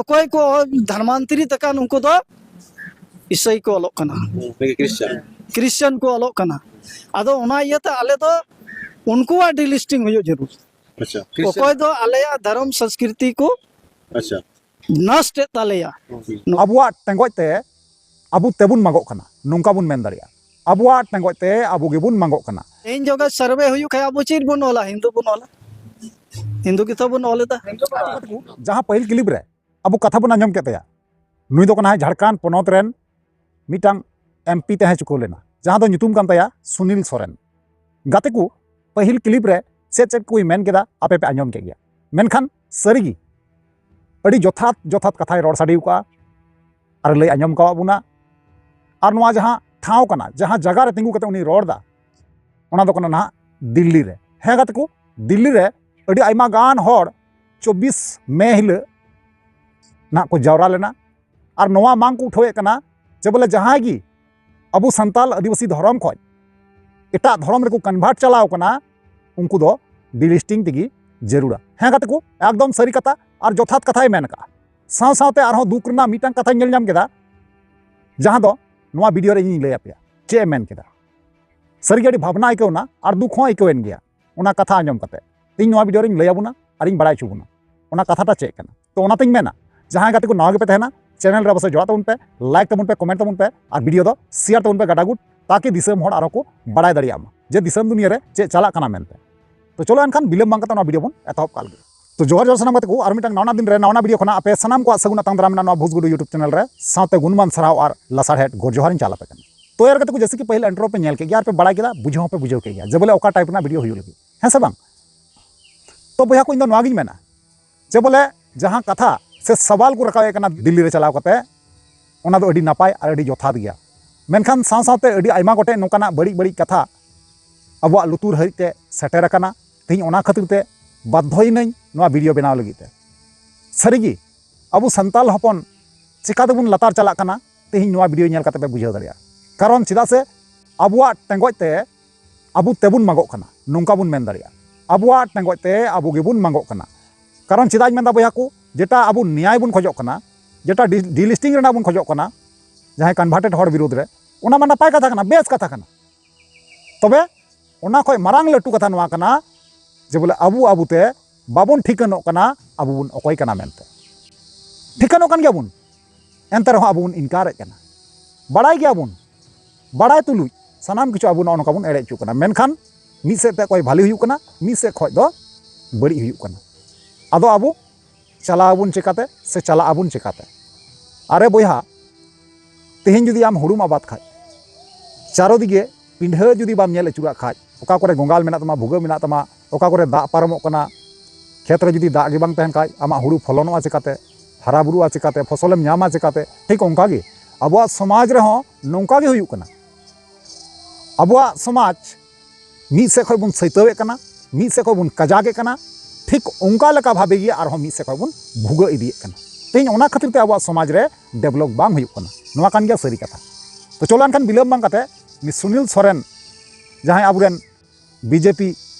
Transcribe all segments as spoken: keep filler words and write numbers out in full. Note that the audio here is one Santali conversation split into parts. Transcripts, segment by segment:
ᱚᱠᱚᱭ ᱠᱚ ᱫᱷᱟᱱᱢᱟᱱᱛᱨᱤ ᱛᱟᱠᱟᱱ, ᱩᱱᱠᱩ ᱫᱚ ᱤᱥᱟᱹᱭ ᱠᱚ ᱚᱞᱚᱜ ᱠᱟᱱᱟ, ᱠᱨᱤᱥᱪᱟᱱ ᱠᱚ ᱚᱞᱚᱜ ᱠᱟᱱᱟ᱾ ᱟᱫᱚ ᱚᱱᱟ ᱤᱭᱟᱹᱛᱮ ᱟᱞᱮ ᱫᱚ ᱩᱱᱠᱩᱣᱟᱜ ᱰᱤᱞᱤᱥᱴᱤᱝ ᱦᱩᱭᱩᱜ ᱡᱟᱹᱨᱩᱲ᱾ ᱟᱪᱪᱷᱟ, ᱚᱠᱚᱭ ᱫᱚ ᱟᱞᱮᱭᱟᱜ ᱫᱷᱚᱨᱚᱢ ᱥᱚᱝᱥᱠᱨᱤᱛᱤ ᱠᱚ ᱟᱪᱪᱷᱟ᱾ ᱱᱟᱥᱴ ᱮᱫ ᱛᱟᱞᱮᱭᱟ᱾ ᱟᱵᱚᱣᱟᱜ ᱴᱮᱸᱜᱚᱡ ᱛᱮ ᱟᱵᱚ ᱛᱮᱵᱚᱱ ᱢᱟᱜᱚᱜ ᱠᱟᱱᱟ, ᱱᱚᱝᱠᱟ ᱵᱚᱱ ᱢᱮᱱ ᱫᱟᱲᱮᱭᱟᱜᱼᱟ᱾ ᱟᱵᱚᱣᱟᱜ ᱴᱮᱸᱜᱚᱡ ᱛᱮ ᱟᱵᱚ ᱜᱮᱵᱚᱱ ᱢᱟᱜᱚᱜ ᱠᱟᱱᱟ᱾ ᱛᱮᱦᱮᱧ ᱡᱚᱜᱟ ᱥᱟᱨᱵᱷᱮ ᱦᱩᱭᱩᱜ ᱠᱷᱟᱡ ᱟᱵᱚ ᱪᱮᱫ ᱵᱚᱱ ᱚᱞᱟ? ᱦᱤᱱᱫᱩ ᱵᱚᱱ ᱚᱞᱟ, ᱦᱤᱱᱫᱩ ᱜᱮᱛᱚ ᱵᱚᱱ ᱚᱞ ᱮᱫᱟ᱾ ᱡᱟᱦᱟᱸ ᱯᱟᱹᱦᱤᱞ ᱠᱞᱤᱯ ᱨᱮ ᱟᱵᱚ ᱠᱟᱛᱷᱟ ᱵᱚᱱ ᱟᱸᱡᱚᱢ ᱠᱮᱫ ᱛᱟᱭᱟ, ᱱᱩᱭ ᱫᱚ ᱠᱟᱱᱟᱭ ᱡᱷᱟᱲᱠᱷᱚᱸᱰ ᱯᱚᱱᱚᱛ ᱨᱮᱱ ᱢᱤᱫᱴᱟᱝ ᱮᱢᱯᱤ ᱛᱟᱦᱮᱸ ᱪᱩᱠᱟᱹᱣ ᱞᱮᱱᱟ, ᱡᱟᱦᱟᱸ ᱫᱚ ᱧᱩᱛᱩᱢ ᱠᱟᱱ ᱛᱟᱭᱟ ᱥᱩᱱᱤᱞ ᱥᱚᱨᱮᱱ᱾ ᱜᱟᱛᱮ ᱠᱚ, ᱯᱟᱹᱦᱤᱞ ᱠᱞᱤᱯ ᱨᱮ ᱪᱮᱫ ᱪᱮᱫ ᱠᱚᱭ ᱢᱮᱱ ᱠᱮᱫᱟ, ᱟᱯᱮ ᱯᱮ ᱟᱸᱡᱚᱢ ᱠᱮᱫ ᱜᱮᱭᱟ᱾ ᱢᱮᱱᱠᱷᱟᱱ ᱥᱟᱹᱨᱤᱜᱮ ᱟᱹᱰᱤ ᱡᱚᱛᱷᱟᱛ ᱡᱚᱛᱷᱟᱛ ᱠᱟᱛᱷᱟᱭ ᱨᱚᱲ ᱥᱟᱰᱮ ᱟᱠᱟᱫᱼᱟ ᱟᱨ ᱞᱟᱹᱭ ᱟᱸᱡᱚᱢ ᱠᱟᱣᱟᱫ ᱵᱚᱱᱟ᱾ ᱟᱨ ᱱᱚᱣᱟ ᱡᱟᱦᱟᱸ ᱴᱷᱟᱶ ᱠᱟᱱᱟ, ᱡᱟᱦᱟᱸ ᱡᱟᱭᱜᱟ ᱨᱮ ᱛᱤᱸᱜᱩ ᱠᱟᱛᱮ ᱩᱱᱤ ᱨᱚᱲ ᱮᱫᱟ, ᱚᱱᱟ ᱫᱚ ᱠᱟᱱᱟ ᱱᱟᱦᱟᱜ ᱫᱤᱞᱞᱤ ᱨᱮ᱾ ᱦᱮᱸ ᱜᱟᱛᱮ ᱠᱚ, ᱫᱤᱞᱞᱤ ᱨᱮ ᱟᱹᱰᱤ ᱟᱭᱢᱟ ᱜᱟᱱ ᱦᱚᱲ ᱪᱚᱵᱵᱤᱥ ᱢᱮ ᱦᱤᱞᱳᱜ ᱱᱟᱦᱟᱜ ᱠᱚ ᱡᱟᱣᱨᱟ ᱞᱮᱱᱟ᱾ ᱟᱨ ᱱᱚᱣᱟ ᱢᱟᱝ ᱠᱚ ᱩᱴᱷᱟᱹᱣᱮᱫ ᱠᱟᱱᱟ ᱡᱮ ᱵᱚᱞᱮ ᱡᱟᱦᱟᱸᱭ ᱜᱮ ᱟᱵᱚ ᱥᱟᱱᱛᱟᱞ ᱟᱹᱫᱤᱵᱟᱹᱥᱤ ᱫᱷᱚᱨᱚᱢ ᱠᱷᱚᱱ ᱮᱴᱟᱜ ᱫᱷᱚᱨᱚᱢ ᱨᱮᱠᱚ ᱠᱚᱱᱵᱷᱟᱨᱴ ᱪᱟᱞᱟᱣ ᱠᱟᱱᱟ, ᱩᱱᱠᱩ ᱫᱚ ᱰᱤᱞᱤᱥᱴᱤᱝ ᱛᱮᱜᱮ ᱡᱟᱹᱨᱩᱲᱟ᱾ ᱦᱮᱸ ᱜᱟᱛᱮ ᱠᱚ, ᱮᱠᱫᱚᱢ ᱥᱟᱹᱨᱤ ᱠᱟᱛᱷᱟ ᱟᱨ ᱡᱚᱛᱷᱟᱛ ᱠᱟᱛᱷᱟᱭ ᱢᱮᱱ ᱠᱟᱜᱼᱟ᱾ ᱥᱟᱶ ᱥᱟᱶᱛᱮ ᱟᱨᱦᱚᱸ ᱫᱩᱠ ᱨᱮᱱᱟᱜ ᱢᱤᱫᱴᱟᱝ ᱠᱟᱛᱷᱟᱧ ᱧᱮᱞ ᱧᱟᱢ ᱠᱮᱫᱟ, ᱡᱟᱦᱟᱸ ᱫᱚ ᱱᱚᱣᱟ ᱵᱷᱤᱰᱤᱭᱳ ᱨᱮ ᱤᱧᱤᱧ ᱞᱟᱹᱭ ᱟᱯᱮᱭᱟ ᱪᱮᱫ ᱮ ᱢᱮᱱ ᱠᱮᱫᱟ᱾ ᱥᱟᱹᱨᱤᱜᱮ ᱟᱹᱰᱤ ᱵᱷᱟᱵᱽᱱᱟ ᱟᱹᱭᱠᱟᱹᱣ ᱮᱱᱟ ᱟᱨ ᱫᱩᱠ ᱦᱚᱸ ᱟᱹᱭᱠᱟᱹᱣ ᱮᱱ ᱜᱮᱭᱟ᱾ ᱚᱱᱟ ᱠᱟᱛᱷᱟ ᱟᱸᱡᱚᱢ ᱠᱟᱛᱮ ᱤᱧ ᱱᱚᱣᱟ ᱵᱷᱤᱰᱤᱭᱳ ᱨᱤᱧ ᱞᱟᱹᱭ ᱟᱵᱚᱱᱟ ᱟᱨᱤᱧ ᱵᱟᱲᱟᱭ ᱦᱚᱪᱚ ᱵᱚᱱᱟ ᱚᱱᱟ ᱠᱟᱛᱷᱟᱴᱟ ᱪᱮᱫ ᱠᱟᱱᱟ᱾ ᱛᱚ ᱚᱱᱟᱛᱤᱧ ᱢᱮᱱᱟ, ᱡᱟᱦᱟᱸᱭ ᱜᱟᱛᱮ ᱠᱚ ᱱᱟᱣᱟ ᱜᱮᱯᱮ ᱛᱟᱦᱮᱱᱟ, ᱪᱮᱱᱮᱞ ᱨᱮ ᱚᱵᱚᱥᱥᱳᱭ ᱡᱚᱲᱟᱜ ᱛᱟᱵᱚᱱ ᱯᱮ, ᱞᱟᱭᱤᱠ ᱛᱟᱵᱚᱱ ᱯᱮ, ᱠᱚᱢᱮᱱᱴ ᱛᱟᱵᱚᱱ ᱯᱮ ᱟᱨ ᱵᱷᱤᱰᱤᱭᱳ ᱫᱚ ᱥᱮᱭᱟᱨ ᱛᱟᱵᱚᱱ ᱯᱮ ᱜᱟᱰᱟᱜᱩᱴ, ᱛᱟᱠᱤ ᱫᱤᱥᱚᱢ ᱦᱚᱲ ᱟᱨᱦᱚᱸ ᱠᱚ ᱵᱟᱲᱟᱭ ᱫᱟᱲᱮᱭᱟᱜ ᱢᱟ ᱡᱮ ᱫᱤᱥᱚᱢ ᱫᱩᱱᱤᱭᱟᱹ ᱨᱮ ᱪᱮᱫ ᱪᱟᱞᱟᱜ ᱠᱟᱱᱟ ᱢᱮᱱᱛᱮ᱾ ᱛᱚ ᱪᱚᱞᱚ ᱮᱱᱠᱷᱟᱱ ᱵᱤᱞᱚᱢ ᱵᱟᱝ ᱠᱟᱛᱮ ᱱᱚᱣᱟ ᱵᱷᱤᱰᱤᱭᱳ ᱵᱚᱱ ᱮᱛᱚᱦᱚᱵ ᱠᱟᱜ ᱞᱮᱜᱮ᱾ ᱛᱚ ᱡᱚᱦᱟᱨ ᱡᱚᱦᱟᱨ ᱥᱟᱱᱟᱢ ᱜᱟᱛᱮ ᱠᱚ, ᱟᱨ ᱢᱤᱫᱴᱟᱝ ᱱᱟᱣᱟ ᱫᱤᱱ ᱨᱮ ᱱᱟᱣᱟ ᱵᱷᱤᱰᱤᱭᱳ ᱠᱷᱚᱱᱟᱜ ᱟᱯᱮ ᱥᱟᱱᱟᱢ ᱠᱚᱣᱟᱜ ᱥᱟᱹᱜᱩᱱ ᱟᱛᱟᱝ ᱫᱟᱨᱟᱢ ᱢᱮᱱᱟᱜᱼᱟ ᱱᱚᱣᱟ ᱵᱷᱩᱡᱽᱜᱩᱰᱩ YouTube ᱪᱮᱱᱮᱞ ᱨᱮ᱾ ᱥᱟᱶᱛᱮ ᱜᱩᱱᱢᱟᱱ ᱥᱟᱨᱦᱟᱣ ᱟᱨ ᱞᱟᱥᱟᱲᱦᱮᱫ ᱜᱚᱰ ᱡᱚᱦᱟᱨᱤᱧ ᱪᱟᱞ ᱟᱯᱮ ᱠᱟᱱᱟ᱾ ᱛᱚ ᱭᱟᱨ ᱜᱟᱛᱮ ᱠᱚ, ᱡᱮᱭᱥᱮ ᱠᱤ ᱯᱟᱹᱦᱤᱞ ᱤᱱᱴᱨᱳ ᱯᱮ ᱧᱮᱞ ᱠᱮᱫ ᱜᱮᱭᱟ ᱟᱨ ᱯᱮ ᱵᱟᱲᱟᱭ ᱠᱮᱫᱟ, ᱵᱩᱡᱷᱟᱹᱣ ᱦᱚᱸᱯᱮ ᱵᱩᱡᱷᱟᱹᱣ ᱠᱮᱫ ᱜᱮᱭᱟ ᱡᱮ ᱵᱚᱞᱮ ᱚᱠᱟ ᱴᱟᱭᱤᱯ ᱨᱮᱱᱟᱜ ᱵᱷᱤᱰᱤᱭᱳ ᱦᱩᱭᱩᱜ ᱞᱟᱹᱜᱤᱫ, ᱦᱮᱸ ᱥᱮ ᱵᱟᱝ? ᱛᱚ ᱵᱚᱭᱦᱟ ᱠᱚ, ᱤᱧ ᱫᱚ ᱱᱚᱣᱟ ᱜᱤᱧ ᱢᱮᱱᱟ ᱡᱮ ᱵᱚᱞᱮ ᱡᱟᱦᱟᱸ ᱠᱟᱛᱷᱟ ᱥᱮ ᱥᱟᱣᱟᱞ ᱠᱚ ᱨᱟᱠᱟᱵ ᱮᱫ ᱠᱟᱱᱟ ᱫᱤᱞᱞᱤ ᱨᱮ ᱪᱟᱞᱟᱣ ᱠᱟᱛᱮ, ᱚᱱᱟ ᱫᱚ ᱟᱹᱰᱤ ᱱᱟᱯᱟᱭ ᱟᱨ ᱟᱹᱰᱤ ᱡᱚᱛᱷᱟᱛ ᱜᱮᱭᱟ᱾ ᱢᱮᱱᱠᱷᱟᱱ ᱥᱟᱶ ᱥᱟᱶᱛᱮ ᱟᱹᱰᱤ ᱟᱭᱢᱟ ᱜᱚᱴᱮᱡ ᱱᱚᱝᱠᱟᱱᱟᱜ ᱵᱟᱹᱲᱤᱡ ᱵᱟᱹᱲᱤᱡ ᱠᱟᱛᱷᱟ ᱟᱵᱚᱣᱟᱜ ᱞᱩᱛᱩᱨ ᱦᱟᱹᱨᱤᱡ ᱛᱮ ᱥᱮᱴᱮᱨ ᱟᱠᱟᱱᱟ᱾ ᱛᱮᱦᱮᱧ ᱚᱱᱟ ᱠᱷᱟᱹᱛᱤᱨ ᱛᱮ ᱵᱟᱫᱽᱫᱷᱚᱭᱮᱱᱟᱹᱧ ᱱᱚᱣᱟ ᱵᱷᱤᱰᱤᱭᱳ ᱵᱮᱱᱟᱣ ᱞᱟᱹᱜᱤᱫ ᱛᱮ᱾ ᱥᱟᱹᱨᱤᱜᱮ ᱟᱵᱚ ᱥᱟᱱᱛᱟᱞ ᱦᱚᱯᱚᱱ ᱪᱤᱠᱟ ᱛᱮᱵᱚᱱ ᱞᱟᱛᱟᱨ ᱪᱟᱞᱟᱜ ᱠᱟᱱᱟ, ᱛᱮᱦᱮᱧ ᱱᱚᱣᱟ ᱵᱷᱤᱰᱤᱭᱳ ᱧᱮᱞ ᱠᱟᱛᱮ ᱯᱮ ᱵᱩᱡᱷᱟᱹᱣ ᱫᱟᱲᱮᱭᱟᱜᱼᱟ᱾ ᱠᱟᱨᱚᱱ ᱪᱮᱫᱟᱜ ᱥᱮ ᱟᱵᱚᱣᱟᱜ ᱴᱮᱸᱜᱚᱡ ᱛᱮ ᱟᱵᱚ ᱛᱮᱵᱚᱱ ᱢᱟᱜᱚᱜ ᱠᱟᱱᱟ, ᱱᱚᱝᱠᱟ ᱵᱚᱱ ᱢᱮᱱ ᱫᱟᱲᱮᱭᱟᱜᱼᱟ᱾ ᱟᱵᱚᱣᱟᱜ ᱴᱮᱸᱜᱚᱡ ᱛᱮ ᱟᱵᱚ ᱜᱮᱵᱚᱱ ᱢᱟᱜᱚᱜ ᱠᱟᱱᱟ᱾ ᱠᱟᱨᱚᱱ ᱪᱮᱫᱟᱜ ᱤᱧ ᱢᱮᱱᱫᱟ ᱵᱚᱭᱦᱟ ᱠᱚ, ᱡᱮᱴᱟ ᱟᱵᱚ ᱱᱮᱭᱟᱭ ᱵᱚᱱ ᱠᱷᱚᱡᱚᱜ ᱠᱟᱱᱟ, ᱡᱮᱴᱟ ᱰᱤ-, delisting ᱨᱮᱱᱟᱜ ᱵᱚᱱ ᱠᱷᱚᱡᱚᱜ ᱠᱟᱱᱟ, ᱡᱟᱦᱟᱸᱭ converted ᱦᱚᱲ ᱵᱤᱨᱩᱫᱽ ᱨᱮ, ᱚᱱᱟ ᱢᱟ ᱱᱟᱯᱟᱭ ᱠᱟᱛᱷᱟ ᱠᱟᱱᱟ, ᱵᱮᱥ ᱠᱟᱛᱷᱟ ᱠᱟᱱᱟ᱾ ᱛᱚᱵᱮ ᱚᱱᱟ ᱠᱷᱚᱡ ᱢᱟᱨᱟᱝ ᱞᱟᱹᱴᱩ ᱠᱟᱛᱷᱟ ᱱᱚᱣᱟ ᱠᱟᱱᱟ ᱡᱮ ᱵᱚᱞᱮ ᱟᱵᱚ ᱟᱵᱚᱛᱮ ᱵᱟᱵᱚᱱ ᱴᱷᱤᱠᱟᱹᱱᱚᱜ ᱠᱟᱱᱟ ᱟᱵᱚ ᱵᱚᱱ ᱚᱠᱚᱭ ᱠᱟᱱᱟ ᱢᱮᱱᱛᱮ᱾ ᱴᱷᱤᱠᱟᱹᱱᱚᱜ ᱠᱟᱱ ᱜᱮᱭᱟᱵᱚᱱ, ᱮᱱᱛᱮ ᱨᱮᱦᱚᱸ ᱟᱵᱚ ᱵᱚᱱ ᱤᱱᱠᱟᱨᱮᱫ ᱠᱟᱱᱟ, ᱵᱟᱲᱟᱭ ᱜᱮᱭᱟᱵᱚᱱ, ᱵᱟᱲᱟᱭ ᱛᱩᱞᱩᱡ ᱥᱟᱱᱟᱢ ᱠᱤᱪᱷᱩ ᱟᱵᱚ ᱱᱚᱜᱼᱚ ᱱᱚᱝᱠᱟ ᱵᱚᱱ ᱮᱲᱮ ᱦᱚᱪᱚᱜ ᱠᱟᱱᱟ᱾ ᱢᱮᱱᱠᱷᱟᱱ ᱢᱤᱫ ᱥᱮᱫ ᱛᱮ ᱚᱠᱚᱭ ᱵᱷᱟᱞᱮ ᱦᱩᱭᱩᱜ ᱠᱟᱱᱟ, ᱢᱤᱫ ᱥᱮᱫ ᱠᱷᱚᱡ ᱫᱚ ᱵᱟᱹᱲᱤᱡ ᱦᱩᱭᱩᱜ ᱠᱟᱱᱟ᱾ ᱟᱫᱚ ᱟᱵᱚ ᱪᱟᱞᱟᱣ ᱟᱵᱚᱱ ᱪᱮᱠᱟᱛᱮ ᱥᱮ ᱪᱟᱞᱟᱜ ᱟᱵᱚᱱ ᱪᱮᱠᱟᱛᱮ? ᱟᱨᱮ ᱵᱚᱭᱦᱟ, ᱛᱮᱦᱮᱧ ᱡᱩᱫᱤ ᱟᱢ ᱦᱩᱲᱩᱢ ᱟᱵᱟᱫ ᱠᱷᱟᱡ, ᱪᱟᱨᱚ ᱫᱤᱜᱮ ᱯᱤᱸᱰᱷᱟᱹ ᱡᱩᱫᱤ ᱵᱟᱢ ᱧᱮᱞ ᱟᱹᱪᱩᱨᱟᱜ ᱠᱷᱟᱡ, ᱚᱠᱟ ᱠᱚᱨᱮ ᱜᱚᱸᱜᱟᱞ ᱢᱮᱱᱟᱜ ᱛᱟᱢᱟ, ᱵᱷᱩᱜᱟᱹᱜ ᱢᱮᱱᱟᱜ ᱛᱟᱢᱟ, ᱚᱠᱟ ᱠᱚᱨᱮ ᱫᱟᱜ ᱯᱟᱨᱚᱢᱚᱜ ᱠᱟᱱᱟ, ᱠᱷᱮᱛ ᱨᱮ ᱡᱩᱫᱤ ᱫᱟᱜ ᱜᱮ ᱵᱟᱝ ᱛᱟᱦᱮᱱ ᱠᱷᱟᱡ, ᱟᱢᱟᱜ ᱦᱩᱲᱩ ᱯᱷᱚᱞᱚᱱᱚᱜᱼᱟ ᱪᱮᱠᱟᱛᱮ? ᱦᱟᱨᱟ ᱵᱩᱨᱩᱜᱼᱟ ᱪᱮᱠᱟᱛᱮ? ᱯᱷᱚᱥᱚᱞᱮᱢ ᱧᱟᱢᱟ ᱪᱮᱠᱟᱛᱮ? ᱴᱷᱤᱠ ᱚᱱᱠᱟ ᱜᱮ ᱟᱵᱚᱣᱟᱜ ᱥᱚᱢᱟᱡᱽ ᱨᱮᱦᱚᱸ ᱱᱚᱝᱠᱟ ᱜᱮ ᱦᱩᱭᱩᱜ ᱠᱟᱱᱟ᱾ ᱟᱵᱚᱣᱟᱜ ᱥᱚᱢᱟᱡᱽ ᱢᱤᱫ ᱥᱮᱫ ᱠᱷᱚᱡ ᱵᱚᱱ ᱥᱟᱹᱭᱛᱟᱹᱣᱮᱫ ᱠᱟᱱᱟ, ᱢᱤᱫ ᱥᱮᱫ ᱠᱷᱚᱡ ᱵᱚᱱ ᱠᱟᱡᱟᱠᱮᱫ ᱠᱟᱱᱟ, ᱴᱷᱤᱠ ᱚᱱᱠᱟ ᱞᱮᱠᱟ ᱵᱷᱟᱵᱮ ᱜᱮ ᱟᱨᱦᱚᱸ ᱢᱤᱫ ᱥᱮᱫ ᱠᱷᱚᱡ ᱵᱚᱱ ᱵᱷᱩᱜᱟᱹᱜ ᱤᱫᱤᱭᱮᱫ ᱠᱟᱱᱟ᱾ ᱛᱮᱦᱮᱧ ᱚᱱᱟ ᱠᱷᱟᱹᱛᱤᱨ ᱛᱮ ᱟᱵᱚᱣᱟᱜ ᱥᱚᱢᱟᱡᱽ ᱨᱮ develop ᱵᱟᱝ ᱦᱩᱭᱩᱜ ᱠᱟᱱᱟ᱾ ᱱᱚᱣᱟ ᱠᱟᱱ ᱜᱮᱭᱟ ᱥᱟᱹᱨᱤ ᱠᱟᱛᱷᱟ᱾ ᱛᱚ ᱪᱚᱞᱚ ᱮᱱᱠᱷᱟᱱ ᱵᱤᱞᱚᱢ ᱵᱟᱝ ᱠᱟᱛᱮ ᱩᱱᱤ ᱥᱩᱱᱤᱞ ᱥᱚᱨᱮᱱ, ᱡᱟᱦᱟᱸᱭ ᱟᱵᱚᱨᱮᱱ ᱵᱤᱡᱮᱯᱤ,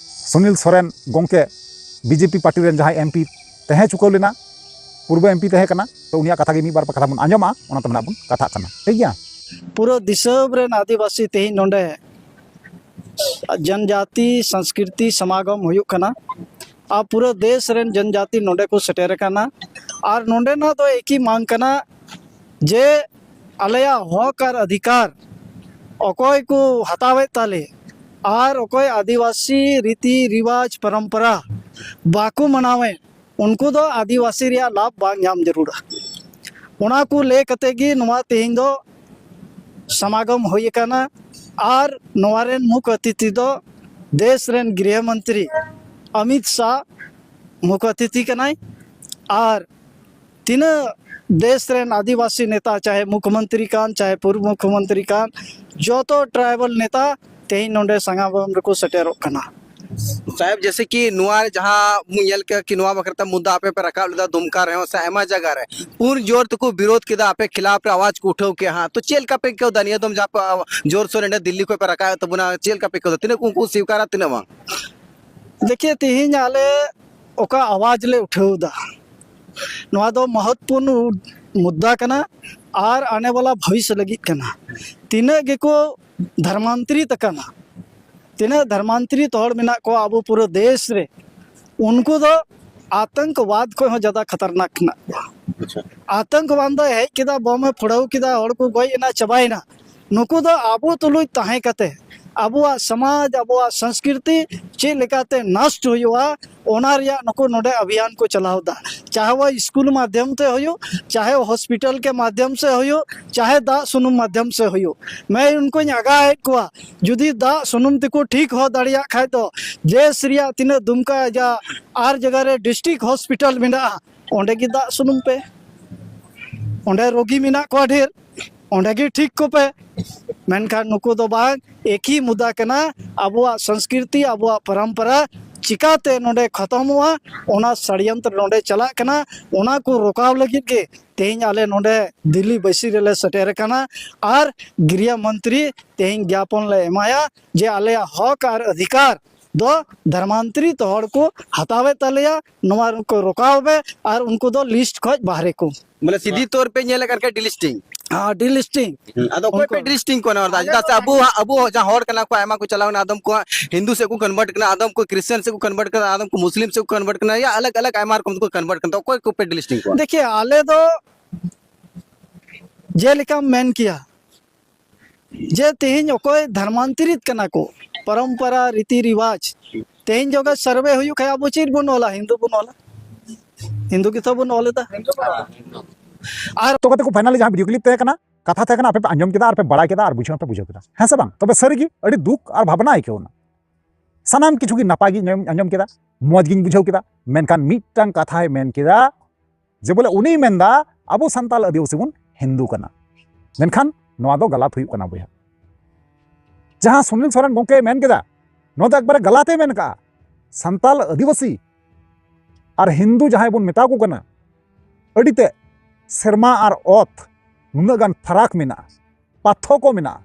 ᱥᱩᱱᱤᱞ ᱥᱚᱨᱮᱱ ᱜᱚᱢᱠᱮ, ᱵᱤᱡᱮᱯᱤ ᱯᱟᱨᱴᱤ ᱨᱮᱱ ᱡᱟᱦᱟᱸᱭ ᱮᱢᱯᱤ ᱛᱟᱦᱮᱸ ᱪᱩᱠᱟᱹᱣ ᱞᱮᱱᱟ, ᱯᱩᱨᱵᱚ ᱮᱢᱯᱤ ᱛᱟᱦᱮᱸ ᱠᱟᱱᱟ, ᱛᱚ ᱩᱱᱤᱭᱟᱜ ᱠᱟᱛᱷᱟ ᱜᱮ ᱢᱤᱫ ᱵᱟᱨ ᱠᱟᱛᱷᱟ ᱵᱚᱱ ᱟᱸᱡᱚᱢᱟ, ᱚᱱᱟ ᱛᱟᱭᱚᱢ ᱱᱟᱜ ᱵᱚᱱ ᱠᱟᱛᱷᱟᱜ ᱠᱟᱱᱟ, ᱴᱷᱤᱠ ᱜᱮᱭᱟ? ᱯᱩᱨᱟᱹ ᱫᱤᱥᱚᱢ ᱨᱮᱱ ᱟᱹᱫᱤᱵᱟᱹᱥᱤ ᱛᱮᱦᱮᱧ ᱱᱚᱰᱮ ᱡᱚᱱᱡᱟᱛᱤ ᱥᱚᱝᱥᱠᱨᱤᱛᱤ ᱥᱚᱢᱟᱜᱚᱢ ᱦᱩᱭᱩᱜ ᱠᱟᱱᱟ᱾ ᱟᱨ ᱯᱩᱨᱟᱹ ᱫᱮᱥ ᱨᱮᱱ ᱡᱚᱱᱡᱟᱛᱤ ᱱᱚᱰᱮ ᱠᱚ ᱥᱮᱴᱮᱨ ᱟᱠᱟᱱᱟ᱾ ᱟᱨ ᱱᱚᱰᱮᱱᱟᱜ ᱫᱚ ᱮᱠᱤ ᱢᱟᱝ ᱠᱟᱱᱟ ᱡᱮ ᱟᱞᱮᱭᱟᱜ ᱦᱚᱠ ᱟᱨ ᱚᱫᱷᱤᱠᱟᱨ ᱚᱠᱚᱭ ᱠᱚ ᱦᱟᱛᱟᱣᱮᱫ ᱛᱟᱞᱮ ᱟᱨ ᱚᱠᱚᱭ ᱟᱹᱫᱤᱵᱟᱹᱥᱤ ᱨᱤᱛᱤ ᱨᱤᱣᱟᱡᱽ ᱯᱚᱨᱚᱢᱯᱚᱨᱟ ᱵᱟᱠᱚ ᱢᱟᱱᱟᱣᱮᱫ, ᱩᱱᱠᱩ ᱫᱚ ᱟᱹᱫᱤᱵᱟᱹᱥᱤ ᱨᱮᱭᱟᱜ ᱞᱟᱵᱷ ᱵᱟᱝ ᱧᱟᱢ ᱡᱟᱹᱨᱩᱲᱟ᱾ ᱚᱱᱟ ᱠᱚ ᱞᱟᱹᱭ ᱠᱟᱛᱮ ᱜᱮ ᱱᱚᱣᱟ ᱛᱮᱦᱮᱧ ᱫᱚ ᱥᱚᱢᱟᱜᱚᱢ ᱦᱩᱭ ᱟᱠᱟᱱᱟ᱾ ᱟᱨ ᱱᱚᱣᱟ ᱨᱮᱱ ᱢᱩᱠᱷ ᱚᱛᱤᱛᱷᱤ ᱫᱚ ᱫᱮᱥ ᱨᱮᱱ ᱜᱨᱤᱦᱚ ᱢᱚᱱᱛᱨᱤ ᱚᱢᱤᱛ ᱥᱟᱦ ᱢᱩᱠᱷ ᱚᱛᱤᱛᱷᱤ ᱠᱟᱱᱟᱭ᱾ ᱟᱨ ᱛᱤᱱᱟᱹᱜ ᱫᱮᱥ ᱨᱮᱱ ᱟᱹᱫᱤᱵᱟᱹᱥᱤ ᱱᱮᱛᱟ, ᱪᱟᱦᱮ ᱢᱩᱠᱷᱭᱚᱢᱚᱱᱛᱨᱤ ᱠᱟᱱ, ᱪᱟᱦᱮ ᱯᱩᱨᱵᱚ ᱢᱩᱠᱷᱭᱚᱢᱚᱱᱛᱨᱤ ᱠᱟᱱ, ᱡᱚᱛᱚ ᱴᱨᱟᱭᱵᱟᱞ ᱱᱮᱛᱟ ᱛᱮᱦᱮᱧ ᱱᱚᱰᱮ ᱥᱟᱸᱜᱟᱢ ᱨᱮᱠᱚ ᱥᱮᱴᱮᱨᱚᱜ ᱠᱟᱱᱟ᱾ ᱥᱟᱦᱮᱵ, ᱡᱮᱥᱮ ᱠᱤ ᱱᱚᱣᱟ ᱨᱮ ᱡᱟᱦᱟᱸ ᱵᱚᱱ ᱧᱮᱞ ᱠᱮᱫᱟ ᱠᱤ ᱱᱚᱣᱟ ᱵᱟᱠᱷᱨᱟ ᱛᱮ ᱢᱩᱫᱽᱫᱟ ᱟᱯᱮ ᱯᱮ ᱨᱟᱠᱟᱵ ᱞᱮᱫᱟ ᱫᱩᱢᱠᱟ ᱨᱮᱦᱚᱸ ᱥᱮ ᱟᱭᱢᱟ ᱡᱟᱭᱜᱟ ᱨᱮ ᱯᱩᱨ ᱡᱳᱨ ᱛᱮᱠᱚ ᱵᱤᱨᱳᱫ ᱠᱮᱫᱟ, ᱟᱯᱮ ᱠᱷᱤᱞᱟᱯ ᱨᱮ ᱟᱣᱟᱡ ᱠᱚ ᱩᱴᱷᱟᱹᱣ ᱠᱮᱫᱟ, ᱦᱟᱸ, ᱛᱚ ᱪᱮᱫ ᱞᱮᱠᱟ ᱯᱮ ᱟᱹᱭᱠᱟᱹᱣ ᱫᱟ ᱱᱤᱭᱟᱹ ᱫᱚᱢ ᱡᱟᱦᱟᱸ ᱯᱮ, ᱟ, ᱡᱳᱨ ᱥᱳᱨ ᱱᱚᱰᱮ ᱫᱤᱞᱞᱤ ᱠᱷᱚᱱ ᱯᱮ ᱨᱟᱠᱟᱵ ᱮᱫ ᱛᱟᱵᱚᱱᱟ, ᱪᱮᱫ ᱞᱮᱠᱟ ᱯᱮ ᱟᱹᱭᱠᱟᱹᱣ ᱫᱟ? ᱛᱤᱱᱟᱹᱜ ᱠᱚ ᱩᱱᱠᱩ ᱥᱤᱠᱟᱨᱟ, ᱛᱤᱱᱟᱹᱜ ᱵᱟᱝ? ᱫᱮᱠᱷᱤᱭᱮ, ᱛᱮᱦᱮᱧ ᱟᱞᱮ ᱚᱠᱟ ᱟᱣᱟᱡ ᱞᱮ ᱩᱴᱷᱟᱹᱣ ᱫᱟ, ᱱᱚᱣᱟ ᱫᱚ ᱢᱚᱦᱚᱛᱯᱩᱨᱱᱚ ᱢᱩᱫᱽᱫᱟ ᱠᱟᱱᱟ ᱟᱨ ᱟᱱᱮ ᱵᱟᱞᱟ ᱵᱷᱚᱵᱤᱥ ᱞᱟᱹᱜᱤᱫ ᱠᱟᱱᱟ᱾ ᱛᱤᱱᱟᱹᱜ ᱜᱮᱠᱚ ᱫᱷᱚᱨᱢᱟᱱᱛᱨᱤᱛ ᱟᱠᱟᱱᱟ, ᱛᱤᱱᱟᱹᱜ ᱫᱷᱚᱨᱢᱟᱱᱛᱨᱤᱛ ᱦᱚᱲ ᱢᱮᱱᱟᱜ ᱠᱚᱣᱟ ᱟᱵᱚ ᱯᱩᱨᱟᱹ ᱫᱮᱥ ᱨᱮ, ᱩᱱᱠᱩ ᱫᱚ ᱟᱛᱚᱝᱠᱚᱵᱟᱫ ᱠᱷᱚᱱ ᱦᱚᱸ ᱡᱟᱫᱟ ᱠᱷᱟᱛᱟᱨᱱᱟᱠ ᱢᱮᱱᱟᱜ ᱠᱚᱣᱟ᱾ ᱟᱪᱪᱷᱟ᱾ ᱟᱛᱚᱝᱠᱚᱵᱟᱫ ᱫᱚ ᱦᱮᱡ ᱠᱮᱫᱟ, ᱵᱚᱢ ᱮ ᱯᱷᱩᱲᱟᱹᱣ ᱠᱮᱫᱟ, ᱦᱚᱲ ᱠᱚ ᱜᱚᱡ ᱮᱱᱟ, ᱪᱟᱵᱟᱭᱮᱱᱟ᱾ ᱱᱩᱠᱩ ᱫᱚ ᱟᱵᱚ ᱛᱩᱞᱩᱡ ᱛᱟᱦᱮᱸ ᱠᱟᱛᱮ ᱟᱵᱚᱣᱟᱜ ᱥᱚᱢᱟᱡᱽ, ᱟᱵᱚᱣᱟᱜ ᱥᱚᱝᱥᱠᱨᱤᱛᱤ ᱪᱮᱫ ᱞᱮᱠᱟᱛᱮ ᱱᱚᱥᱴ ᱦᱩᱭᱩᱜᱼᱟ, ᱚᱱᱟ ᱨᱮᱭᱟᱜ ᱱᱩᱠᱩ ᱱᱚᱰᱮ ᱚᱵᱷᱤᱭᱟᱱ ᱠᱚ ᱪᱟᱞᱟᱣ ᱮᱫᱟ᱾ ᱪᱟᱦᱮ ᱣᱚ ᱥᱠᱩᱞ ᱢᱟᱫᱷᱭᱚᱢ ᱛᱮ ᱦᱩᱭᱩᱜ, ᱪᱟᱦᱮ ᱦᱚᱥᱯᱤᱴᱟᱞ ᱠᱮ ᱢᱟᱫᱷᱭᱚᱢ ᱥᱮ ᱦᱩᱭᱩᱜ, ᱪᱟᱦᱮ ᱫᱟᱜ ᱥᱩᱱᱩᱢ ᱢᱟᱫᱷᱭᱚᱢ ᱥᱮ ᱦᱩᱭᱩᱜ, ᱢᱮ ᱩᱱᱠᱩᱧ ᱟᱜᱟᱣᱮᱫ ᱠᱚᱣᱟ, ᱡᱩᱫᱤ ᱫᱟᱜ ᱥᱩᱱᱩᱢ ᱛᱮᱠᱚ ᱴᱷᱤᱠ ᱦᱚ ᱫᱟᱲᱮᱭᱟᱜ ᱠᱷᱟᱡ ᱫᱚ, ᱫᱮᱥ ᱨᱮᱭᱟᱜ ᱛᱤᱱᱟᱹᱜ ᱫᱩᱢᱠᱟ ᱡᱟ ᱟᱨ ᱡᱟᱭᱜᱟ ᱨᱮ ᱰᱤᱥᱴᱨᱤᱠᱴ ᱦᱚᱥᱯᱤᱴᱟᱞ ᱢᱮᱱᱟᱜᱼᱟ, ᱚᱸᱰᱮ ᱜᱮ ᱫᱟᱜ ᱥᱩᱱᱩᱢ ᱯᱮ᱾ ᱚᱸᱰᱮ ᱨᱳᱜᱤ ᱢᱮᱱᱟᱜ ᱠᱚᱣᱟ ᱰᱷᱮᱨ, ᱚᱸᱰᱮ ᱜᱮ ᱴᱷᱤᱠ ᱠᱚᱯᱮ᱾ ᱢᱮᱱᱠᱷᱟᱱ ᱱᱩᱠᱩ ᱫᱚ ᱵᱟᱝ, ᱮᱠᱤ ᱢᱩᱫᱽᱫᱟ ᱠᱟᱱᱟ, ᱟᱵᱚᱣᱟᱜ ᱥᱚᱝᱥᱠᱨᱤᱛᱤ, ᱟᱵᱚᱣᱟᱜ ᱯᱚᱨᱚᱢᱯᱚᱨᱟ ᱪᱤᱠᱟᱛᱮ ᱱᱚᱰᱮ ᱠᱷᱚᱛᱚᱢᱚᱜᱼᱟ, ᱚᱱᱟ ᱥᱟᱲᱭᱚᱱᱛᱨᱚ ᱱᱚᱰᱮ ᱪᱟᱞᱟᱜ ᱠᱟᱱᱟ᱾ ᱚᱱᱟ ᱠᱚ ᱨᱚᱠᱟᱣ ᱞᱟᱹᱜᱤᱫ ᱜᱮ ᱛᱮᱦᱮᱧ ᱟᱞᱮ ᱱᱚᱰᱮ ᱫᱤᱞᱞᱤ ᱵᱟᱹᱥᱤ ᱨᱮᱞᱮ ᱥᱮᱴᱮᱨ ᱟᱠᱟᱱᱟ ᱟᱨ ᱜᱨᱤᱦᱚ ᱢᱚᱱᱛᱨᱤ ᱛᱮᱦᱮᱧ ᱜᱮᱭᱟᱯᱚᱱ ᱞᱮ ᱮᱢᱟᱭᱟ ᱡᱮ ᱟᱞᱮᱭᱟᱜ ᱦᱚᱠ ᱟᱨ ᱚᱫᱷᱤᱠᱟᱨ ᱫᱚ ᱫᱷᱚᱨᱢᱟᱱᱛᱨᱤᱛ ᱦᱚᱲ ᱠᱚ ᱦᱟᱛᱟᱣᱮᱫ ᱛᱟᱞᱮᱭᱟ, ᱱᱚᱣᱟ ᱠᱚ ᱨᱚᱠᱟᱣ ᱯᱮ ᱟᱨ ᱩᱱᱠᱩ ᱫᱚ ᱞᱤᱥᱴ ᱠᱷᱚᱡ ᱵᱟᱦᱨᱮ ᱠᱚ᱾ ᱵᱚᱞᱮ ᱥᱤᱫᱷᱤ ᱛᱚᱨ ᱯᱮ ᱧᱮᱞ ᱟᱠᱟᱫ ᱠᱷᱟᱱ ᱰᱤᱞᱤᱥᱴᱤᱝ᱾ ᱦᱮᱸ, ᱰᱤᱞᱤᱥᱴᱤᱝ᱾ ᱦᱩᱸ, ᱟᱫᱚ ᱚᱠᱚᱭ ᱯᱮ ᱩᱱᱠᱩ ᱰᱤᱞᱤᱥᱴᱤᱝ ᱠᱚᱣᱟ ᱱᱚᱣᱟ ᱨᱮᱫᱚ? ᱟᱞᱮ ᱪᱮᱫᱟᱜ ᱫᱚ ᱥᱮ ᱟᱵᱚ, ᱟᱵᱚ ᱡᱟᱦᱟᱸ ᱦᱚᱲ ᱠᱟᱱᱟ ᱠᱚ, ᱟᱭᱢᱟ ᱠᱚ ᱪᱟᱞᱟᱣ ᱮᱱᱟ, ᱟᱫᱚᱢ ᱠᱚ ᱦᱤᱱᱫᱩ ᱥᱮᱫ ᱠᱚ ᱠᱚᱱᱵᱷᱟᱨᱴ ᱠᱟᱱᱟ, ᱟᱫᱚᱢ ᱠᱚ ᱠᱨᱤᱥᱪᱟᱱ ᱥᱮᱫ ᱠᱚ ᱠᱚᱱᱵᱷᱟᱨᱴ ᱠᱟᱱᱟ, ᱟᱞᱟᱜᱽ ᱟᱞᱟᱜᱽ ᱟᱭᱢᱟ ᱨᱚᱠᱚᱢ ᱛᱮᱠᱚ ᱠᱚᱱᱵᱷᱟᱨᱴ ᱠᱟᱱᱟ᱾ ᱛᱚ ᱚᱠᱚᱭ ᱠᱚᱯᱮ ᱰᱤᱞᱤᱥᱴᱤᱝ ᱠᱚᱣᱟ? ᱫᱮᱠᱷᱤᱭᱮ, ᱟᱞᱮ ᱫᱚ ᱡᱮᱞᱮᱠᱟᱢ ᱢᱮᱱ ᱠᱮᱭᱟ, ᱡᱮ ᱛᱮᱦᱮᱧ ᱚᱠᱚᱭ ᱫᱷᱚᱨᱢᱟᱱᱛᱚᱨᱤᱛ ᱠᱟᱱᱟ ᱠᱚ, ᱯᱚᱨᱚᱢᱯᱚᱨᱟ, ᱨᱤᱛᱤ ᱨᱤᱣᱟᱡᱽ, ᱛᱮᱦᱮᱧ ᱡᱚᱜᱟ ᱥᱟᱨᱵᱷᱮ ᱦᱩᱭᱩᱜ ᱠᱷᱟᱡ ᱟᱵᱚ ᱪᱮᱫ ᱵᱚᱱ ᱚᱞᱟ? ᱦᱤᱱᱫᱩ ᱵᱚᱱ ᱚᱞᱟ, ᱦᱤᱱᱫᱩ ᱜᱮᱛᱚ ᱵᱚᱱ ᱚᱞ ᱮᱫᱟ᱾ ᱟᱨ ᱛᱚ ᱠᱟᱛᱮ ᱠᱚ ᱯᱷᱟᱭᱱᱟᱞᱤ ᱡᱟᱦᱟᱸ ᱵᱷᱤᱰᱤᱭᱳ ᱠᱞᱤᱯ ᱛᱟᱦᱮᱸ ᱠᱟᱱᱟ, ᱠᱟᱛᱷᱟ ᱛᱟᱦᱮᱸ ᱠᱟᱱᱟ, ᱟᱯᱮ ᱯᱮ ᱟᱸᱡᱚᱢ ᱠᱮᱫᱟ ᱟᱨ ᱯᱮ ᱵᱟᱲᱟᱭ ᱠᱮᱫᱟ ᱟᱨ ᱵᱩᱡᱷᱟᱹᱣ ᱦᱚᱸᱯᱮ ᱵᱩᱡᱷᱟᱹᱣ ᱠᱮᱫᱟ, ᱦᱮᱸ ᱥᱮ ᱵᱟᱝ? ᱛᱚᱵᱮ ᱥᱟᱹᱨᱤ ᱜᱮ ᱟᱹᱰᱤ ᱫᱩᱠ ᱟᱨ ᱵᱷᱟᱵᱽᱱᱟ ᱟᱹᱭᱠᱟᱹᱣ ᱮᱱᱟ᱾ ᱥᱟᱱᱟᱢ ᱠᱤᱪᱷᱩ ᱜᱮ ᱱᱟᱯᱟᱭ ᱜᱤᱧ ᱟᱸᱡᱚᱢ, ᱟᱸᱡᱚᱢ ᱠᱮᱫᱟ, ᱢᱚᱡᱽ ᱜᱤᱧ ᱵᱩᱡᱷᱟᱹᱣ ᱠᱮᱫᱟ, ᱢᱮᱱᱠᱷᱟᱱ ᱢᱤᱫᱴᱟᱝ ᱠᱟᱛᱷᱟᱭ ᱢᱮᱱ ᱠᱮᱫᱟ ᱡᱮ ᱵᱚᱞᱮ ᱩᱱᱤᱭ ᱢᱮᱱᱫᱟ ᱟᱵᱚ ᱥᱟᱱᱛᱟᱞ ᱟᱹᱫᱤᱵᱟᱹᱥᱤ ᱵᱚᱱ ᱦᱤᱱᱫᱩ ᱠᱟᱱᱟ, ᱢᱮᱱᱠᱷᱟᱱ ᱱᱚᱣᱟ ᱫᱚ ᱜᱟᱞᱟᱛ ᱦᱩᱭᱩᱜ ᱠᱟᱱᱟ ᱵᱚᱭᱦᱟ᱾ ᱡᱟᱦᱟᱸ ᱥᱩᱱᱤᱞ ᱥᱚᱨᱮᱱ ᱜᱚᱢᱠᱮᱭ ᱢᱮᱱ ᱠᱮᱫᱟ, ᱱᱚᱣᱟ ᱫᱚ ᱮᱠᱵᱟᱨᱮ ᱜᱟᱞᱟᱛ ᱮ ᱢᱮᱱ ᱠᱟᱜᱼᱟ᱾ ᱥᱟᱱᱛᱟᱞ ᱟᱹᱫᱤᱵᱟᱹᱥᱤ ᱟᱨ ᱦᱤᱱᱫᱩ ᱡᱟᱦᱟᱸᱭ ᱵᱚᱱ ᱢᱮᱛᱟ ᱠᱚ ᱠᱟᱱᱟ, ᱟᱹᱰᱤ ᱛᱮ ᱥᱮᱨᱢᱟ ᱟᱨ ᱚᱛ ᱱᱩᱱᱟᱹᱜ ᱜᱟᱱ ᱯᱷᱟᱨᱟᱠ ᱢᱮᱱᱟᱜᱼᱟ, ᱯᱟᱨᱛᱷᱚᱠᱚ ᱢᱮᱱᱟᱜᱼᱟ᱾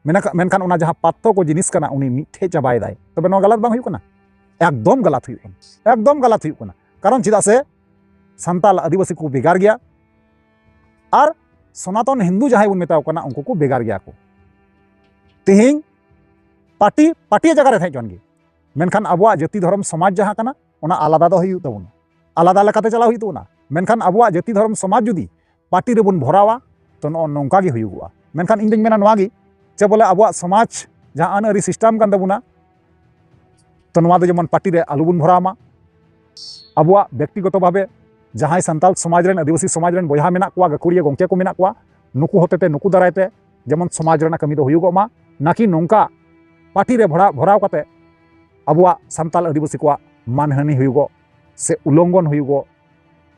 ᱢᱮᱱᱠᱷᱟᱱ, ᱢᱮᱱᱠᱷᱟᱱ ᱚᱱᱟ ᱡᱟᱦᱟᱸ ᱯᱟᱨᱛᱷᱚᱠᱚ ᱡᱤᱱᱤᱥ ᱠᱟᱱᱟ, ᱩᱱᱤ ᱢᱤᱫ ᱴᱷᱮᱡ ᱪᱟᱵᱟᱭᱮᱫᱟᱭ᱾ ᱛᱚᱵᱮ ᱱᱚᱣᱟ ᱜᱟᱞᱟᱛ ᱵᱟᱝ ᱦᱩᱭᱩᱜ ᱠᱟᱱᱟ? ᱮᱠᱫᱚᱢ ᱜᱟᱞᱟᱛ ᱦᱩᱭᱩᱜ ᱠᱟᱱᱟ, ᱮᱠᱫᱚᱢ ᱜᱟᱞᱟᱛ ᱦᱩᱭᱩᱜ ᱠᱟᱱᱟ᱾ ᱠᱟᱨᱚᱱ ᱪᱮᱫᱟᱜ ᱥᱮ ᱥᱟᱱᱛᱟᱞ ᱟᱹᱫᱤᱵᱟᱹᱥᱤ ᱠᱚ ᱵᱷᱮᱜᱟᱨ ᱜᱮᱭᱟ, ᱟᱨ ᱥᱚᱱᱟᱛᱚᱱ ᱦᱤᱱᱫᱩ ᱡᱟᱦᱟᱸᱭ ᱵᱚᱱ ᱢᱮᱛᱟᱣ ᱠᱟᱱᱟ ᱩᱱᱠᱩ ᱠᱚ ᱵᱷᱮᱜᱟᱨ ᱜᱮᱭᱟ ᱠᱚ᱾ ᱛᱮᱦᱮᱧ ᱯᱟᱨᱴᱤ ᱯᱟᱨᱴᱤ ᱡᱟᱭᱜᱟ ᱨᱮ ᱛᱟᱦᱮᱸ ᱦᱚᱪᱚᱣᱟᱱ ᱜᱮ, ᱢᱮᱱᱠᱷᱟᱱ ᱟᱵᱚᱣᱟᱜ ᱡᱟᱹᱛᱤ ᱫᱷᱚᱨᱚᱢ ᱥᱚᱢᱟᱡᱽ ᱡᱟᱦᱟᱸ ᱠᱟᱱᱟ ᱚᱱᱟ ᱟᱞᱟᱫᱟ ᱫᱚ ᱦᱩᱭᱩᱜ ᱛᱟᱵᱚᱱᱟ, ᱟᱞᱟᱫᱟ ᱞᱮᱠᱟᱛᱮ ᱪᱟᱞᱟᱣ ᱦᱩᱭᱩᱜ ᱛᱟᱵᱚᱱᱟ᱾ ᱢᱮᱱᱠᱷᱟᱱ ᱟᱵᱚᱣᱟᱜ ᱡᱟᱹᱛᱤ ᱫᱷᱚᱨᱚᱢ ᱥᱚᱢᱟᱡᱽ ᱡᱩᱫᱤ ᱯᱟᱨᱴᱤ ᱨᱮᱵᱚᱱ ᱵᱷᱚᱨᱟᱣᱟ, ᱛᱚ ᱱᱚᱜᱼᱚ ᱱᱚᱝᱠᱟ ᱜᱮ ᱦᱩᱭᱩᱜᱚᱜᱼᱟ᱾ ᱢᱮᱱᱠᱷᱟᱱ ᱤᱧ ᱫᱚᱧ ᱢᱮᱱᱟ ᱱᱚᱣᱟ ᱜᱮ, ᱡᱮ ᱵᱚᱞᱮ ᱟᱵᱚᱣᱟᱜ ᱥᱚᱢᱟᱡᱽ ᱡᱟᱦᱟᱸ ᱟᱹᱱ ᱟᱹᱨᱤ ᱥᱤᱥᱴᱮᱢ ᱠᱟᱱ ᱛᱟᱵᱚᱱᱟ, ᱛᱚ ᱱᱚᱣᱟ ᱫᱚ ᱡᱮᱢᱚᱱ ᱯᱟᱨᱴᱤ ᱨᱮ ᱟᱞᱚ ᱵᱚᱱ ᱵᱷᱚᱨᱟᱣ ᱢᱟ᱾ ᱟᱵᱚᱣᱟᱜ ᱵᱮᱠᱛᱤᱜᱚᱛᱚ ᱵᱷᱟᱵᱮ ᱡᱟᱦᱟᱸᱭ ᱥᱟᱱᱛᱟᱲ ᱥᱚᱢᱟᱡᱽ ᱨᱮᱱ, ᱟᱹᱫᱤᱵᱟᱹᱥᱤ ᱥᱚᱢᱟᱡᱽ ᱨᱮᱱ ᱵᱚᱭᱦᱟ ᱢᱮᱱᱟᱜ ᱠᱚᱣᱟ, ᱜᱟᱹᱠᱷᱩᱲᱤᱭᱟᱹ ᱜᱚᱢᱠᱮ ᱠᱚ ᱢᱮᱱᱟᱜ ᱠᱚᱣᱟ, ᱱᱩᱠᱩ ᱦᱚᱛᱮᱛᱮ ᱱᱩᱠᱩ ᱫᱟᱨᱟᱭ ᱛᱮ ᱡᱮᱢᱚᱱ ᱥᱚᱢᱟᱡᱽ ᱨᱮᱱᱟᱜ ᱠᱟᱹᱢᱤ ᱫᱚ ᱦᱩᱭᱩᱜᱚᱜ ᱢᱟ, ᱱᱟᱠᱤ ᱱᱚᱝᱠᱟ ᱯᱟᱨᱴᱤ ᱨᱮ ᱵᱷᱚᱨᱟᱣ, ᱵᱷᱚᱨᱟᱣ ᱠᱟᱛᱮ ᱟᱵᱚᱣᱟᱜ ᱥᱟᱱᱛᱟᱲ ᱟᱹᱫᱤᱵᱟᱹᱥᱤ ᱠᱚᱣᱟᱜ ᱢᱟᱱᱦᱟᱹᱱᱤ ᱦᱩᱭᱩᱜᱚᱜ ᱥᱮ ᱩᱞᱚᱝᱜᱷᱚᱱ ᱦᱩᱭᱩᱜᱚᱜ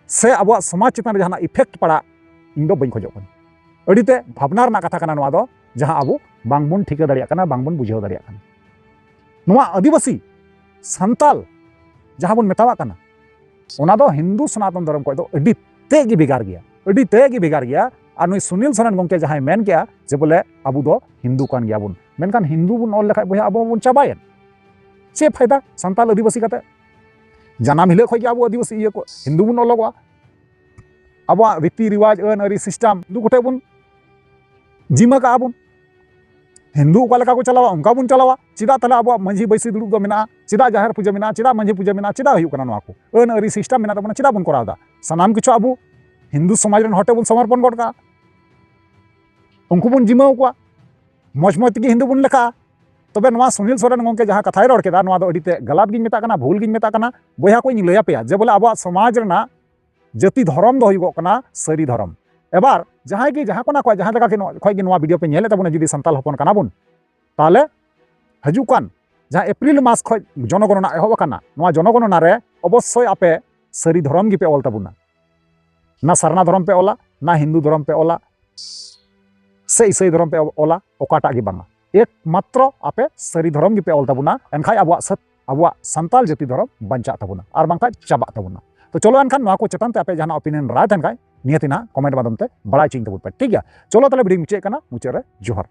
ᱥᱮ ᱟᱵᱚᱣᱟᱜ ᱥᱚᱢᱟᱡᱽ ᱪᱮᱛᱟᱱ ᱨᱮ ᱡᱟᱦᱟᱱᱟᱜ effect ᱯᱟᱲᱟᱜ, ᱤᱧ ᱫᱚ ᱵᱟᱹᱧ ᱠᱷᱚᱡᱚᱜ ᱠᱟᱱᱟ᱾ ᱟᱹᱰᱤ ᱛᱮ ᱵᱷᱟᱵᱽᱱᱟ ᱨᱮᱱᱟᱜ ᱠᱟᱛᱷᱟ ᱠᱟᱱᱟ ᱱᱚᱣᱟ ᱫᱚ, ᱡᱟᱦᱟᱸ ᱟᱵᱚ ᱵᱟᱝᱵᱚᱱ ᱴᱷᱤᱠᱟᱹ ᱫᱟᱲᱮᱭᱟᱜ ᱠᱟᱱᱟ, ᱵᱟᱝᱵᱚᱱ ᱵᱩᱡᱷᱟᱹᱣ ᱫᱟᱲᱮᱭᱟᱜ ᱠᱟᱱᱟ᱾ ᱱᱚᱣᱟ ᱟᱹᱫᱤᱵᱟᱹᱥᱤ ᱥᱟᱱᱛᱟᱞ ᱡᱟᱦᱟᱸ ᱵᱚᱱ ᱢᱮᱛᱟᱣᱟᱜ ᱠᱟᱱᱟ, ᱚᱱᱟ ᱫᱚ ᱦᱤᱱᱫᱩ ᱥᱚᱱᱟᱛᱚᱱ ᱫᱷᱚᱨᱚᱢ ᱠᱷᱚᱱ ᱫᱚ ᱟᱹᱰᱤ ᱛᱮᱫ ᱜᱮ ᱵᱷᱮᱜᱟᱨ ᱜᱮᱭᱟ, ᱟᱹᱰᱤ ᱛᱮᱫ ᱜᱮ ᱵᱷᱮᱜᱟᱨ ᱜᱮᱭᱟ᱾ ᱟᱨ ᱱᱩᱭ ᱥᱩᱱᱤᱞ ᱥᱚᱨᱮᱱ ᱜᱚᱢᱠᱮ ᱡᱟᱦᱟᱸᱭ ᱢᱮᱱ ᱠᱮᱜᱼᱟ ᱡᱮ ᱵᱚᱞᱮ ᱟᱵᱚ ᱫᱚ ᱦᱤᱱᱫᱩ ᱠᱟᱱ ᱜᱮᱭᱟᱵᱚᱱ, ᱢᱮᱱᱠᱷᱟᱱ ᱦᱤᱱᱫᱩ ᱵᱚᱱ ᱚᱞ ᱞᱮᱠᱷᱟᱡ ᱵᱚᱭᱦᱟ ᱟᱵᱚ ᱵᱚᱱ ᱪᱟᱵᱟᱭᱮᱱ᱾ ᱪᱮᱫ ᱯᱷᱟᱭᱫᱟ ᱥᱟᱱᱛᱟᱞ ᱟᱹᱫᱤᱵᱟᱹᱥᱤ ᱠᱟᱛᱮ? ᱡᱟᱱᱟᱢ ᱦᱤᱞᱳᱜ ᱠᱷᱚᱱ ᱜᱮ ᱟᱵᱚ ᱟᱹᱫᱤᱵᱟᱹᱥᱤ ᱤᱭᱟᱹ ᱠᱚ ᱦᱤᱱᱫᱩ ᱵᱚᱱ ᱚᱞᱚᱜᱚᱜᱼᱟ᱾ ᱟᱵᱚᱣᱟᱜ ᱨᱤᱛᱤ ᱨᱤᱣᱟᱡᱽ, ᱟᱹᱱ ᱟᱹᱨᱤ, ᱥᱤᱥᱴᱮᱢ ᱦᱤᱱᱫᱩ ᱠᱚᱴᱷᱮᱡ ᱵᱚᱱ ᱡᱤᱢᱟᱹ ᱠᱟᱜᱼᱟ ᱵᱚᱱ᱾ ᱦᱤᱱᱫᱩ ᱚᱠᱟ ᱞᱮᱠᱟ ᱠᱚ ᱪᱟᱞᱟᱣᱟ ᱚᱱᱠᱟ ᱵᱚᱱ ᱪᱟᱞᱟᱣᱟ᱾ ᱪᱮᱫᱟᱜ ᱛᱟᱦᱞᱮ ᱟᱵᱚᱣᱟᱜ ᱢᱟᱹᱡᱷᱤ ᱵᱟᱹᱭᱥᱤ ᱫᱩᱲᱩᱵ ᱫᱚ ᱢᱮᱱᱟᱜᱼᱟ? ᱪᱮᱫᱟᱜ ᱡᱟᱦᱮᱨ ᱯᱩᱡᱟᱹ ᱢᱮᱱᱟᱜᱼᱟ? ᱪᱮᱫᱟᱜ ᱢᱟᱹᱡᱷᱤ ᱯᱩᱡᱟᱹ ᱢᱮᱱᱟᱜᱼᱟ? ᱪᱮᱫᱟᱜ ᱦᱩᱭᱩᱜ ᱠᱟᱱᱟ ᱱᱚᱣᱟ ᱠᱚ? ᱟᱹᱱ ᱟᱹᱨᱤ ᱥᱤᱥᱴᱮᱢ ᱢᱮᱱᱟᱜ ᱛᱟᱵᱚᱱᱟ, ᱪᱮᱫᱟᱜ ᱵᱚᱱ ᱠᱚᱨᱟᱣ ᱮᱫᱟ? ᱥᱟᱱᱟᱢ ᱠᱤᱪᱷᱩ ᱟᱵᱚ ᱦᱤᱱᱫᱩ ᱥᱚᱢᱟᱡᱽ ᱨᱮᱱ ᱦᱚᱲ ᱴᱷᱮᱱ ᱵᱚᱱ ᱥᱚᱢᱚᱨᱯᱚᱱ ᱜᱚᱫ ᱠᱟᱜᱼᱟ᱾ ᱩᱱᱠᱩ ᱵᱚᱱ ᱡᱤᱢᱟᱹᱣ ᱠᱚᱣᱟ, ᱢᱚᱡᱽ ᱢᱚᱡᱽ ᱛᱮᱜᱮ ᱦᱤᱱᱫᱩ ᱵᱚᱱ ᱞᱮᱠᱷᱟᱜᱼᱟ᱾ ᱛᱚᱵᱮ ᱱᱚᱣᱟ ᱥᱩᱱᱤᱞ ᱥᱚᱨᱮᱱ ᱜᱚᱢᱠᱮ ᱡᱟᱦᱟᱸ ᱠᱟᱛᱷᱟᱭ ᱨᱚᱲ ᱠᱮᱫᱟ, ᱱᱚᱣᱟ ᱫᱚ ᱟᱹᱰᱤ ᱛᱮ ᱜᱟᱞᱟᱛ ᱜᱤᱧ ᱢᱮᱛᱟᱜ ᱠᱟᱱᱟ, ᱵᱷᱩᱞ ᱜᱤᱧ ᱢᱮᱛᱟᱜ ᱠᱟᱱᱟ᱾ ᱵᱚᱭᱦᱟ ᱠᱚ, ᱤᱧ ᱞᱟᱹᱭ ᱟᱯᱮᱭᱟ ᱡᱮ ᱵᱚᱞᱮ ᱟᱵᱚᱣᱟᱜ ᱥᱚᱢᱟᱡᱽ ᱨᱮᱱᱟᱜ ᱡᱟᱹᱛᱤ ᱫᱷᱚᱨᱚᱢ ᱫᱚ ᱦᱩᱭᱩᱜᱚᱜ ᱠᱟᱱᱟ ᱥᱟᱹᱨᱤ ᱫᱷᱚᱨᱚᱢ᱾ ᱮᱵᱟᱨ ᱡᱟᱦᱟᱸᱭ ᱜᱮ ᱡᱟᱦᱟᱸ ᱠᱚᱱᱟ ᱠᱷᱚᱱ, ᱡᱟᱦᱟᱸ ᱡᱟᱭᱜᱟ ᱠᱷᱚᱱ ᱱᱚᱣᱟ, ᱠᱷᱚᱱ ᱜᱮ ᱱᱚᱣᱟ ᱵᱷᱤᱰᱤᱭᱳ ᱯᱮ ᱧᱮᱞᱮᱫ ᱛᱟᱵᱚᱱᱟ, ᱡᱩᱫᱤ ᱥᱟᱱᱛᱟᱲ ᱦᱚᱯᱚᱱ ᱠᱟᱱᱟ ᱵᱚᱱ, ᱛᱟᱦᱚᱞᱮ ᱦᱤᱡᱩᱜ ᱠᱟᱱ ᱡᱟᱦᱟᱸ ᱮᱯᱨᱤᱞ ᱢᱟᱥ ᱠᱷᱚᱱ ᱡᱚᱱᱚᱜᱚᱱᱚᱱᱟ ᱮᱦᱚᱵ ᱟᱠᱟᱱᱟ, ᱱᱚᱣᱟ ᱡᱚᱱᱚᱜᱚᱱᱚᱱᱟ ᱨᱮ ᱚᱵᱚᱥᱥᱳᱭ ᱟᱯᱮ ᱥᱟᱹᱨᱤ ᱫᱷᱚᱨᱚᱢ ᱜᱮᱯᱮ ᱚᱞ ᱛᱟᱵᱚᱱᱟ᱾ ᱱᱟ ᱥᱟᱨᱱᱟ ᱫᱷᱚᱨᱚᱢ ᱯᱮ ᱚᱞᱟ, ᱱᱟ ᱦᱤᱱᱫᱩ ᱫᱷᱚᱨᱚᱢ ᱯᱮ ᱚᱞᱟ, ᱥᱮ ᱤᱥᱟᱹᱭ ᱫᱷᱚᱨᱚᱢ ᱯᱮ ᱚᱞᱟ, ᱚᱠᱟᱴᱟᱜ ᱜᱮ ᱵᱟᱝᱟ᱾ ᱮᱠᱢᱟᱛᱨᱚ ᱟᱯᱮ ᱥᱟᱹᱨᱤ ᱫᱷᱚᱨᱚᱢ ᱜᱮᱯᱮ ᱚᱞ ᱛᱟᱵᱚᱱᱟ, ᱮᱱᱠᱷᱟᱡ ᱟᱵᱚᱣᱟᱜ ᱥᱟᱹᱛ, ᱟᱵᱚᱣᱟᱜ ᱥᱟᱱᱛᱟᱞ ᱡᱟᱹᱛᱤ ᱫᱷᱚᱨᱚᱢ ᱵᱟᱧᱪᱟᱜ ᱛᱟᱵᱚᱱᱟ, ᱟᱨ ᱵᱟᱝᱠᱷᱟᱡ ᱪᱟᱵᱟᱜ ᱛᱟᱵᱚᱱᱟ᱾ ᱛᱚ ᱪᱚᱞᱚ ᱮᱱᱠᱷᱟᱱ ᱱᱚᱣᱟ ᱠᱚ ᱪᱮᱛᱟᱱ ᱛᱮ ᱟᱯᱮ ᱡᱟᱦᱟᱱᱟᱜ opinion ᱨᱟᱭ ᱛᱟᱦᱮᱱ ᱠᱷᱟᱡ ᱱᱤᱦᱟᱹᱛ ᱱᱟᱦᱟᱜ comment ᱢᱟᱫᱽᱫᱷᱚᱢ ᱛᱮ ᱵᱟᱲᱟᱭ ᱦᱚᱪᱚᱧ ᱛᱟᱵᱚᱱ ᱯᱮ, ᱴᱷᱤᱠ ᱜᱮᱭᱟ? ᱪᱚᱞᱚ ᱛᱟᱦᱞᱮ ᱵᱷᱤᱰᱤᱭᱳ ᱢᱩᱪᱟᱹᱫ ᱠᱟᱱᱟ, ᱢᱩᱪᱟᱹᱫ ᱨᱮ ᱡᱚᱦᱟᱨ᱾